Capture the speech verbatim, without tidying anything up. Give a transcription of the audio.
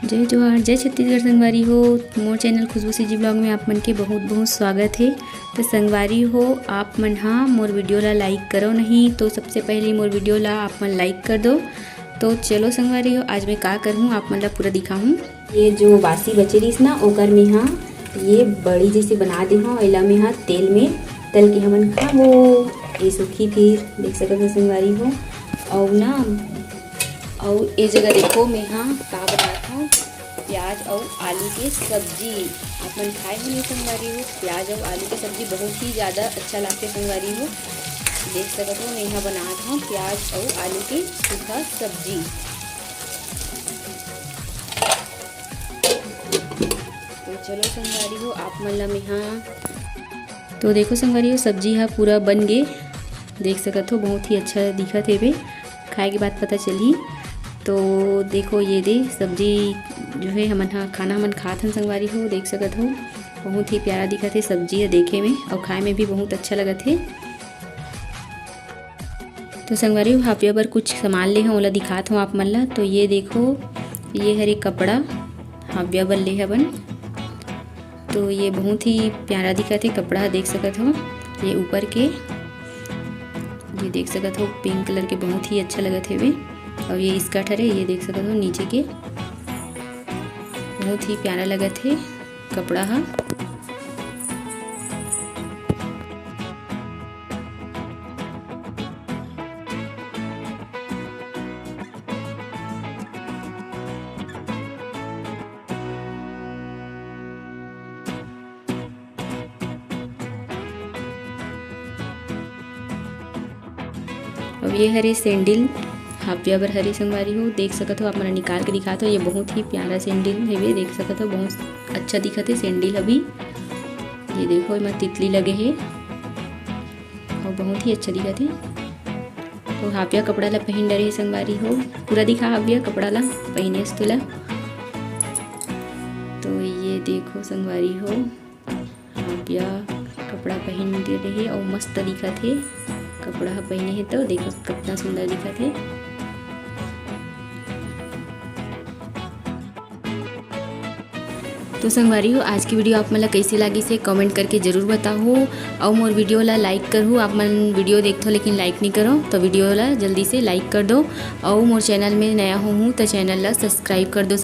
जय जोहार, जय छत्तीसगढ़ संगवारी हो। मोर चैनल खुशबू सीजी ब्लॉग में आप मन के बहुत बहुत स्वागत हे। तो संगवारी हो, आप मन हा मोर वीडियो ला लाइक करो नहीं, तो सबसे पहले मोर वीडियो ला आप मन लाइक कर दो। तो चलो संगवारी हो, आज मैं का करहूँ आप मन ला पूरा दिखाहूँ। ये जो बासी बचे रहिस ना, ओकर में हा ये बड़ी जैसे बना दे हूँ। एला में हा तेल में तल के हमन खाबो। ये सूखी फिर देख सकत हो संगवारी हो। और ना, और ये जगह देखो, मैं हा का बनात हूँ, प्याज और आलू के सब्जी। आप मन खाए होंगे संगवारी हो, प्याज और आलू के सब्जी बहुत ही ज़्यादा अच्छा लागथे संगवारी हो। देख सकत हो, मैं हा बनात हूँ प्याज और आलू के सूखा सब्जी। तो चलो संगवारी हो, आप मन ला मैं हा तो देखो संगवारी हो, सब्जी हा पूरा बन गे। देख सकत हो, बहुत ही अच्छा दिखत हेवे, खाए के बाद पता चलही। तो देखो, ये दे सब्जी जो है हमन हा खाना हमन खात हन संगवारी हो, देख सकत हो, बहुत ही प्यारा दिखत हे सब्जी हा देखे में, और खाए में भी बहुत अच्छा लगत हे। तो संगवारी हो, हाफिया बर कुछ सामान ले हन, ओला दिखात हूँ आप मन ला। तो ये देखो, ये हरे कपड़ा हाफिया बर ले हवन। तो ये बहुत ही प्यारा दिखत हे कपड़ा, देख सकत हो। ये ऊपर के, ये देख सकत हो, पिंक कलर के बहुत ही अच्छा लगत हेवे। और ये स्कर्ट हरे, ये देख सकत हो नीचे के, बहुत ही प्यारा लगत हे कपड़ा हा। अब ये हरे सैंडल, हाफिया बर हरे संगवारी हो, देख सकत हो, आप मन निकाल के दिखात हो। ये बहुत ही प्यारा सैंडल हेवे, देख सकत हो, बहुत अच्छा दिखत हे सैंडल। अभी ये देखो, एमा तितली लगे हे और बहुत ही अच्छा दिखत हे। तो हाफिया कपड़ा ला पहिन डरे हे संगवारी हो, पूरा दिखा हाफिया कपड़ा ला पहिने हस तुला। तो ये देखो संगवारी हो, हाफिया कपड़ा पहिन दे रहे हे अउ मस्त दिखत हे। कपड़ा ह पहिने हे तो देखो कितना सुंदर दिखत हे। तो संगवारी हो, आज की वीडियो आप मन ला कैसे लागिस हे, कमेंट करके जरूर बताहू। अउ मोर वीडियो ला लाइक करहू। आप मन वीडियो देखथो लेकिन लाइक नहीं करो, तो वीडियो ला जल्दी से लाइक कर दो। अउ मोर चैनल में नया हो हूँ तो चैनल ला सब्सक्राइब कर दो।